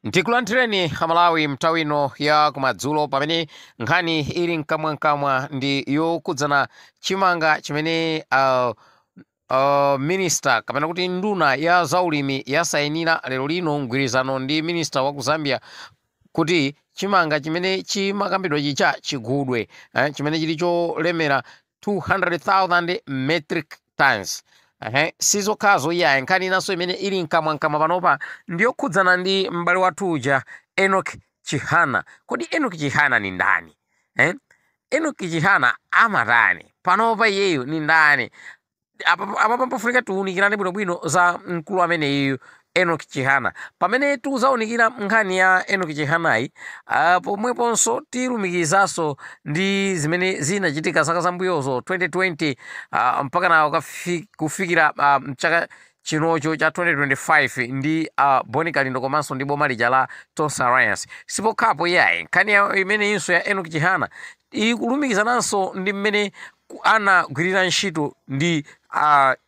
Ndikulandireni Amalawi mnthawi ino ya kumadzulo, pamene nkhani ili mkamwamkamwa ndi yokhudzana chimanga chimene minister kapena kuti nduna ya zaulimi yasayinira lero lino mgwirizano ndi minister wa ku Zambia kuti chimanga chimene chimakambidwa chija chigudwe, chimene chili cholemera 200,000 metric tons. Sizokhazo iyayi, nkhani inanso imene ili mkamwamkamwa panopa ndiyokhudzana ndi m'bale wathu uja Enoch Chihana. Kodi Enoch Chihana ni ndani, eh? Enoch Chihana amatani panopa? Iyeyo ni ndani? Apa pafunika tiwunikirane bwinobwino za mkulu ameneyu Enoch Chihana. Pamene tikuzawunikira nkhani ya Enoch Chihanayi, pomweponso tilumikizanso ndi zimene zinachitika zaka zambuyozo 2020 mpaka na kufikira mchaka chinocho cha 2025 ndi Boni Kalindo komanso ndi boma lija la Tonse Alliance. Sipokhapo iyayi, nkhani imeneyinso ya Enoch Chihana ikulumikizananso ndi mmene anagwirira ntchito ndi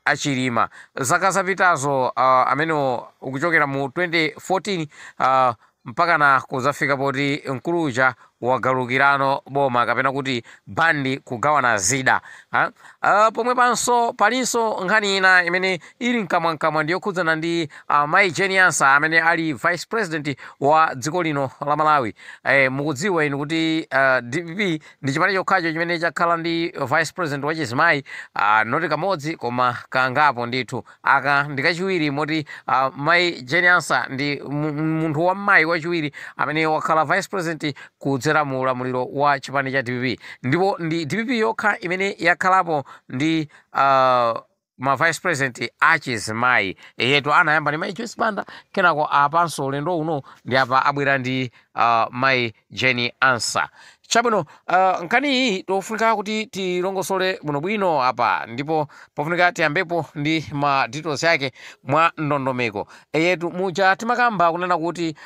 achilima zaka zapitazo, amenewo ukuchokera mu 2014 mpaka na kuzafika poti mkuluja wagalukirano boma kapena kuti bandi kugawana zida, ha? Pomwe panso palinso nkhani ina imene ili mkamwamkamwa ndi yokhudzana ndi mayi Jane Ansah amene ali vice president wa dziko lino la Malawi. Mukudziwa inu kuti DPP ndi chipani chokhacho chimene chakhala ndi vice president wachizimayi, not kamodzi koma kangapo ndithu. Aka ndi kachiwiri, moti mayi Jane Ansah ndi munthu wammayi wachiwiri amene wakhala vice president kudzera mu ulamuliro wa chipani cha DPP, ndipo ndi DPP yokha imene yakhalapo ndi ma vice president achizimayi. Yetu anayamba ndi mayi Joyce Banda, kenako apanso ulendo uno ndi apa abwera ndi mayi Jane Ansah. Chabwino, nkhani iyi tofunika kuti tilongosole bwinobwino apa, ndipo pofunika tiyambepo ndi ma details yake mwa ndondomeko. Yetu muja timakamba kunena kuti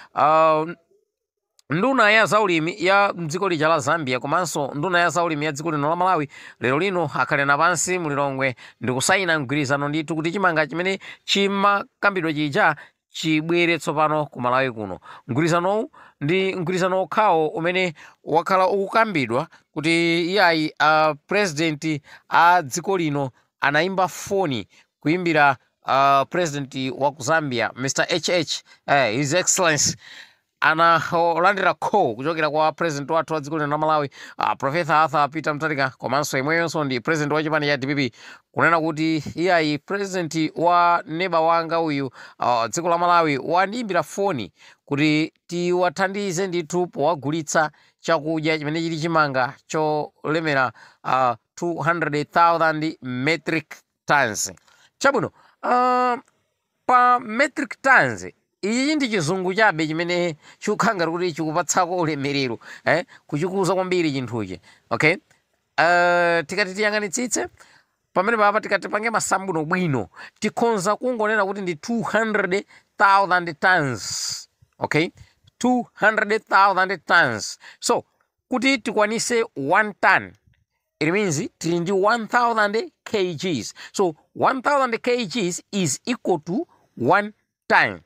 nduna ya zaulimi ya mdziko lija la Zambia komanso nduna ya zaulimi ya dziko lino la Malawi lero lino akhalena pansi mulilongwe ndi kusayina mgwirizano ndithu kuti chimanga chimene chimakambidwa chija chibwere tsopano ku Malawi kuno. Mgwirizanowu ndi mgwirizano okhawo umene wakhala ukukambidwa kuti iyayi, president a dziko lino anayimba foni kuimbira president wa ku Zambia Mr HH, His Excellence, analandira call kuchokera kwa president wathu wa dziko lino la Malawi, Professor Arthur Peter Mutharika, komanso imweyonso ndi president wa chipani cha DPP, kunena kuti iyayi, president wa neba wanga uyu, dziko la Malawi, wandiyimbira foni kuti tiwathandize ndithu powagulitsa chakudya chimene chili chimanga cholemera 200,000 metric tons. Chabwino, pa metric tons ichi ndi chizungu chabe chimene chikukhala ngati kuti chikupatsako ulemerero, kuchikuza kwambiri chinthuchi, okay? Tikati tiyang'anitsitse pamene papa, tikati pange masamu bwinobwino, tikhonza kungonena kuti ndi 200,000 tons, okay? 200,000 tons. So kuti tikwanise 1 ton, it means tili ndi 1000 kgs. So 1000 kgs is equal to 1 ton.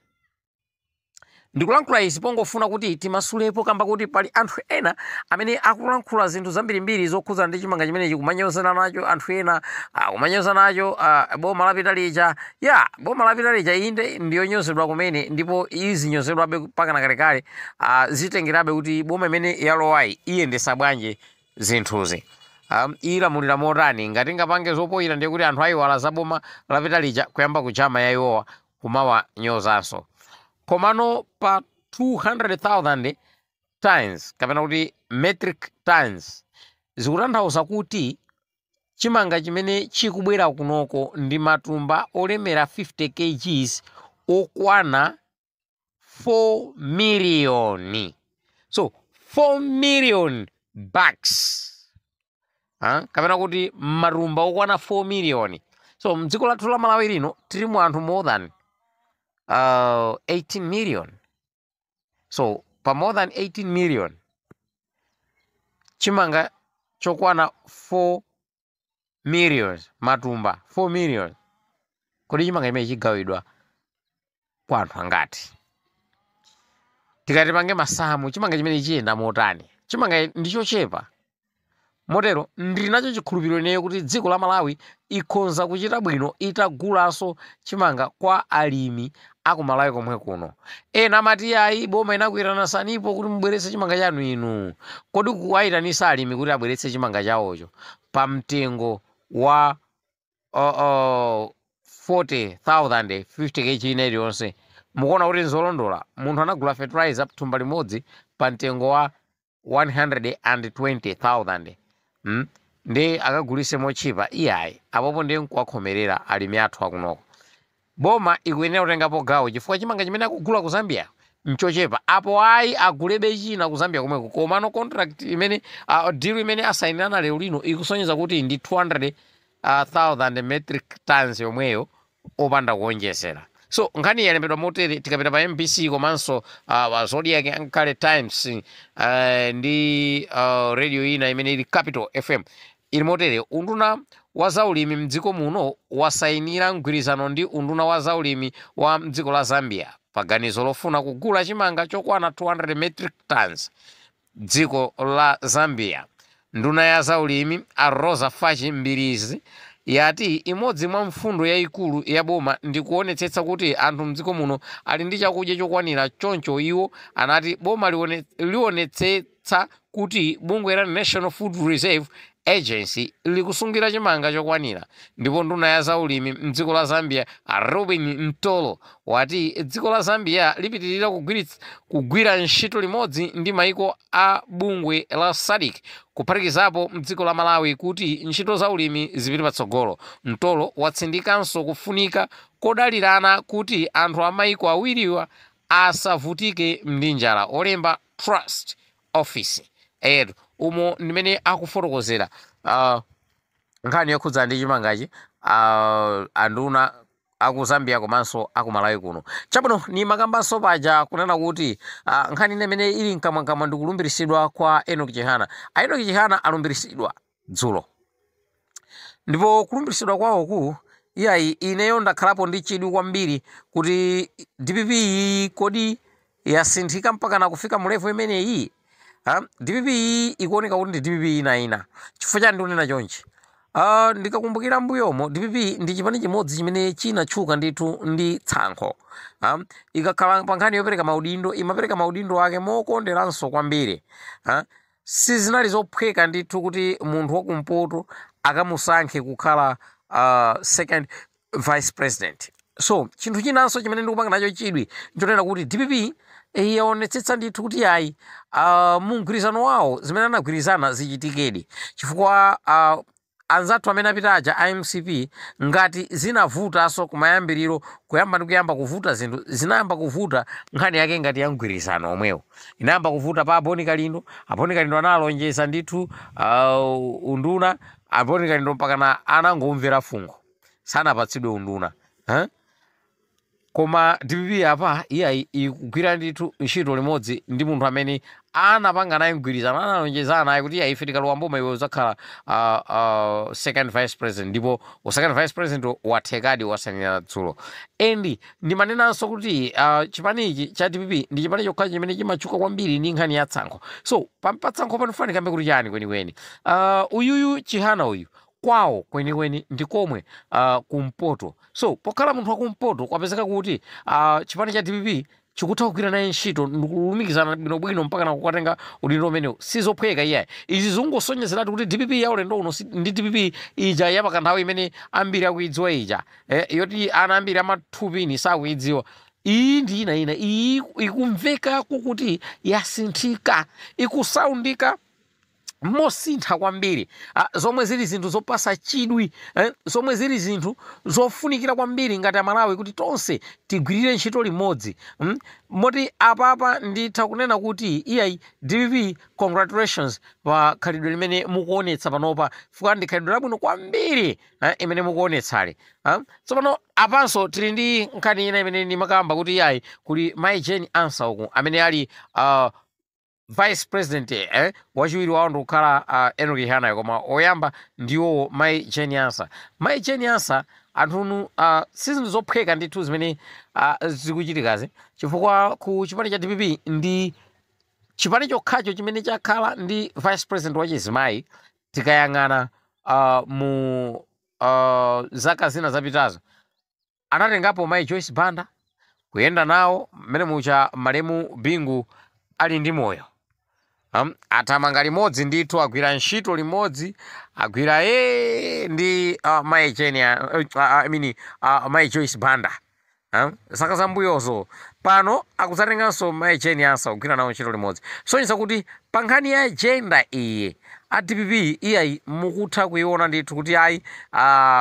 Ndikulankhula izi pongofuna kuti timasulepo, kamba kuti pali anthu ena amene akulankhula zinthu zambirimbiri zokhudzana ndi chimanga chimenechi, kumanyozana nacho anthu ena, kumanyoza nacho boma lapita lija. Ya boma lapita lija inde ndiyonyozedwa kumene, ndipo izinyozedwabe mpaka kalekale. Zitengerabe kuti boma imene yalowayi iyendesa bwanji zinthuzi, ilamulira motani. Ngati ngapange zopoyira, ndiye kuti anthu ayiwala za boma lapita lija, kuyamba kuchama ya iwowa kumawanyozanso. Komano pa 200,000 tons kapena kuti metric tons, zikutanthauza kuti chimanga chimene chikubwera kunoko ndi matumba olemera 50 kgs okwana 4 miliyoni. So 4 million bags, ha? Kapena kuti matumba okwana 4 million. So mdziko lathu la Malawi lino tilimu anthu more than 18 million. So pa more than 18 million, chimanga chokwana 4 million, matumba 4 million, kodi chimanga chimene chigawidwa kwa anthu angati? Tikati pange masamu, chimanga chimene chiyenda motani? Chimanga ndichochepa. Motero ndili nacho chikhulupiriro ineyo kuti dziko la Malawi ikhonza kuchita bwino itagulanso chimanga kwa alimi aku Malawi komwe kuno. Ena amati ayi, boma inakuyitana sanipo kuti mubweretse chimanga chanu. Inu, kodi kuwayitanisa alimi kuti abweretse chimanga chawocho pa mtengo wa 40,000, 50 kg ina iliyonse, mukuona kuti nzolondola? Munthu anagula fertilizer thumba limodzi pa mtengo wa 120,000, Ndi akagulise mochipa? Iyayi, apopo ndiye nkuwakhomerera alimi athu akunoko. Boma ikuyenera kutengapo gawo chifukwa chimanga chimene akugula ku Zambia nchochepa. Apo ayi, agulebe china ku Zambia komweko. Komano contract imene, deal imene asayinirana lero lino ikusonyeza kuti ndi 200,000 metric tons yomweyo opanda kuonjezera. So nkhani yalembedwa motere. Tikapita pa MBC komanso Zodiac, ngakhale Times, ndi radio ina imene ili Capital FM, ili motere: unduna wa zaulimi mdziko muno wasayinira mgwirizano ndi unduna wa zaulimi wa mdziko la Zambia pa ganizo lofuna kugula chimanga chokwana 200 metric tons dziko la Zambia. Nduna ya zaulimi a Rosa Fachi Mbilizi yati imodzi mwa mfundo yayikulu ya boma ndi kuonetsetsa kuti anthu mdziko muno ali ndi chakudya chokwanira. Choncho iwo anati boma lionetsetsa kuti bungwe la National Food Reserve Agency likusungira chimanga chokwanira. Ndipo nduna ya zaulimi mdziko la Zambia a Robin Mtolo wati dziko la Zambia lipitirira kugwira ntchito limodzi ndi maiko a bungwe la SADC, kuphatikizapo mdziko la Malawi, kuti ntchito za ulimi zipite patsogolo. Mtolo watsindikanso kufunika kodalirana kuti anthu a maiko awiriwa asavutike ndi njala. Olemba Trust Office. Etu, umo ndimene akufotokozera nkhani yokhudza ndi chimangachi, anduna aku Zambia komanso aku Malawi kuno. Chabwino, ni makambanso paja kunena kuti nkhani ine imene ili mkamwankamwa ndi kulumbiritsidwa kwa Enoch Chihana. A Enoch Chihana alumbiritsidwa dzulo, ndipo kulumbiritsidwa kwawoku, iyayi, ineyo ndakhalapo ndi chidwi kwambiri kuti DPP iyi kodi yasinthika mpaka na kufika mu level imeneyi? Ha? DPP iyi ikuoneka kuti ndi DPP ina ina. Chifukwa chani ndikunena chonchi? Ndikakumbukira mbuyomo, DPP ndi chipani chimodzi chimene chinatchuka ndithu ndi tsankho. Ikakhala pa nkhani yopereka maudindo, imapereka maudindo ake mokonderanso kwambiri. Sizinali zophweka ndithu kuti munthu wakumpoto akamusankhe kukhala second vice president. So chinthu chinanso chimene ndikupanga nacho chidwi nchonena kuti DPP yaonetsetsa ndithu kuti yayi, mu mgwirizano wawo zimene anagwirizana zichitikedi, chifukwa anzathu amene apita aja a MCP, ngati zinavutanso kumayambiriro, kuyamba ndi kuyamba kuvuta, zinthu zinayamba kuvuta, nkhani yake ngati ya mgwirizano omwewo inayamba kuvuta pa Aboni Kalindo. Aboni Kalindo analonjeza ndithu unduna. Aboni Kalindo mpakana anangomvera fungo, sanapatsidwe unduna, huh? Koma DPP apa iyayi, ikugwira ndithu ntchito limodzi ndi munthu amene anapanga naye mgwirizano, analonjezana naye kuti iyayi, ife tikalowa mboma iwe udzakhala second vice president. Ndipo second vice president wathekadi, wasanira dzulo. And ndimanenanso kuti chipanichi cha DPP ndi chipani chokha chimene chimatchuka kwambiri ndi nkhani ya tsankho. So pa tsankho panofanika kuti chani kwenikweni? Uyuyu Chihana uyu kwawo kwenikweni ndi komwe kumpoto. So pokhala munthu wakumpoto, kwapezeka kuti chipani cha DPP chikutha kugwira naye ntchito ndikulumikizana bwinobwino mpaka nakukatenga udindo umenewu. Sizophweka iyayi. Izi zingosonyezeratu kuti DPP ya ulendo uno ndi DPP ija yapakanthawi imene ambiri akuidziwa ija, yoti ana ambiri amathupini sakuidziwa. Iyi ndi ina ina iyi ikumvekako kuti yasinthika, ikusaundika mosintha kwambiri, zomwe zili zinthu zopasa chidwi, zomwe zili zinthu zofunikira kwambiri ngati Amalawi kuti tonse tigwirire ntchito limodzi. Moti apapa nditha kunena kuti iyayi, DPP, congratulations pa khalidwe limene mukuonetsa panopa, chifukwa ndi khalidwe labwino kwambiri, imene mukuonetsali. Tsopano apanso tili ndi nkhani ina imene ndimakamba kuti iyayi, kuli Mai Jane Ansah uku amene ali vice president, wachiwiri wawo ndikukhala Enoch Chihana, koma oyamba ndiwo Mai Jane Ansah. Mai Jane Ansah Anthunu, si zinthu zophweka ndithu zimene zikuchitikazi, chifukwa ku chipani cha DPP ndi chipani chokhacho chimene chakhala ndi vice president wachizimayi. Tikayang'ana mu zaka zina zapitazo, anatengapo mayi Joyce Banda kuyenda nawo mmene mucha malemu Bingu ali ndi moyo. Athamanga limodzi ndithu, agwira ntchito limodzi, agwira ndi mayi Jane, I mean, mayi Joyce Banda zaka zambuyozo. Pano akudzatenganso mayi Jane Ansah kugwira nawo ntchito limodzi, sonyeza kuti pa nkhani ya gender iye a DPP iyayi mukutha kuiona ndithu kuti ayi,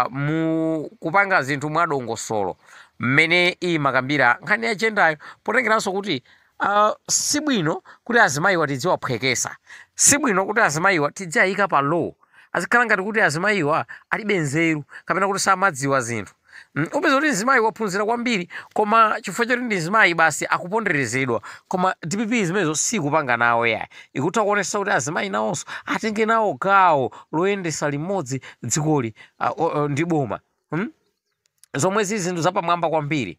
mukupanga zinthu mwadongosolo mmene imakambira nkhani ya genderyo, potengeranso kuti sibwino kuti azimayiwa tidziwaphwekesa, sibwino kuti azimayiwa tidziayika pa low, azikhala ngati kuti azimayiwa alibe nzeru kapena kuti samadziwa zinthu. Upeza kuti mzimayi waphunzira kwambiri, koma chifukwa choti ndi mzimayi basi akuponderezedwa. Koma DPP zimenezo sikupanga nawo yayi, ikutha kuonesa kuti azimayi nawonso atenge nawo gawo loyendesa limodzi dzikoli ndi boma, Zomwe zili zinthu zapamwamba kwambiri,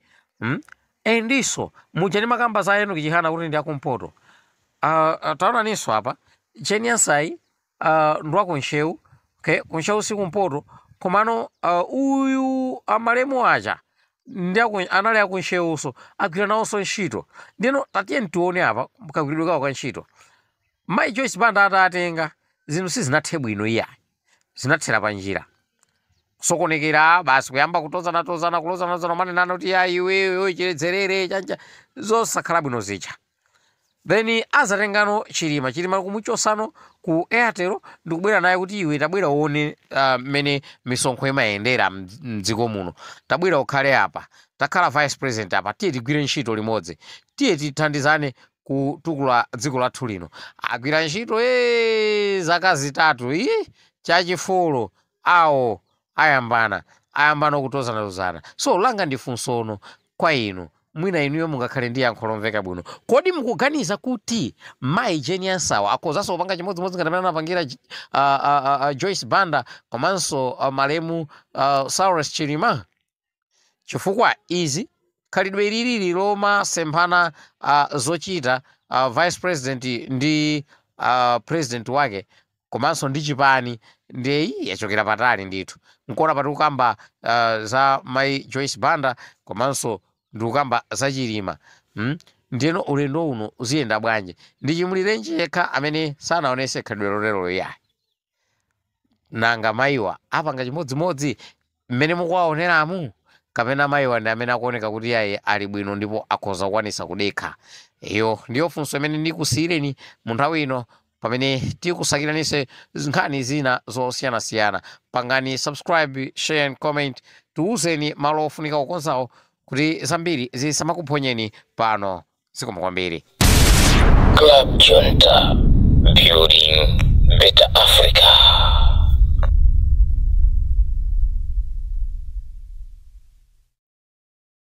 Ndiso muja ndimakamba za Enoch Chihana kuti ndi akumpoto. Taonaninso apa Jane Ansah ndi wakuNtcheu, okay? KuNtcheu si kumpoto, komano uyu amalemu aja ndi anali akuNtcheuso, agwira nawonso ntchito. Ndino tatiye tione apa kagwiridwe kawo ka ntchito. Mayi Joyce Banda atatenga zinthu sizinathe bwino iyayi, zinathera pa njira, kusokonekera basi, kuyamba kutozana-tozana, kulozana-lozana, kumanenana kuti ya iwe iwe chiledzerere chancha, zosakhala bwino zija. Then azatengano Chilima, Chilima kumuchosano ku Airtel ndikubwera naye kuti iwe tabwera uone mmene misonkho imayendera mdziko muno, tabwera ukhale apa, takhala vice president apa, tiye tigwire ntchito limodzi, tiye tithandizane kutukula dziko lathu lino. Agwira ntchito zaka 3, ii chachifolo awo ayambana, ayambana kutozanatozana. So langa ndi funsono kwa inu, mwina inuyo mungakhale ndi yankho lomveka bwino: kodi mukuganiza kuti mayi Jane Ansah akhozanso kupanga chimodzimodzi ngati amene anapangira Joyce Banda komanso malemu Saulos Chilima? Chifukwa izi khalidwe lilili lomasemphana zochita, vice president ndi president wake komanso ndi chipani, ndiye yachokera patali ndithu. Nkuona pati kukamba za mayi Joyce Banda komanso ndikukamba za Chilima, Ndiyeno ulendo uno uziyenda bwanji? Ndi Chimulirenji yekha amene sanaonese khalidwe lotero yayi. Nanga mayiwa apanga chimodzimodzi mmene mukuwaoneramu, kapena mayiwa ndi amene akuoneka kuti yayi ali bwino ndipo akhoza kukwanisa kudekha? Iyo ndiyo funso imene ndikusiyireni mu nthawi ino pamene tikusakiraninse nkhani zina zosiyanasiyana. Pangani subscribe, share and comment, tiwuzeni malo ofunika kukonzawo kuti zambiri zisamakuphonyeni pano. Zikomo kwambiri. Club Junta, building better Africa.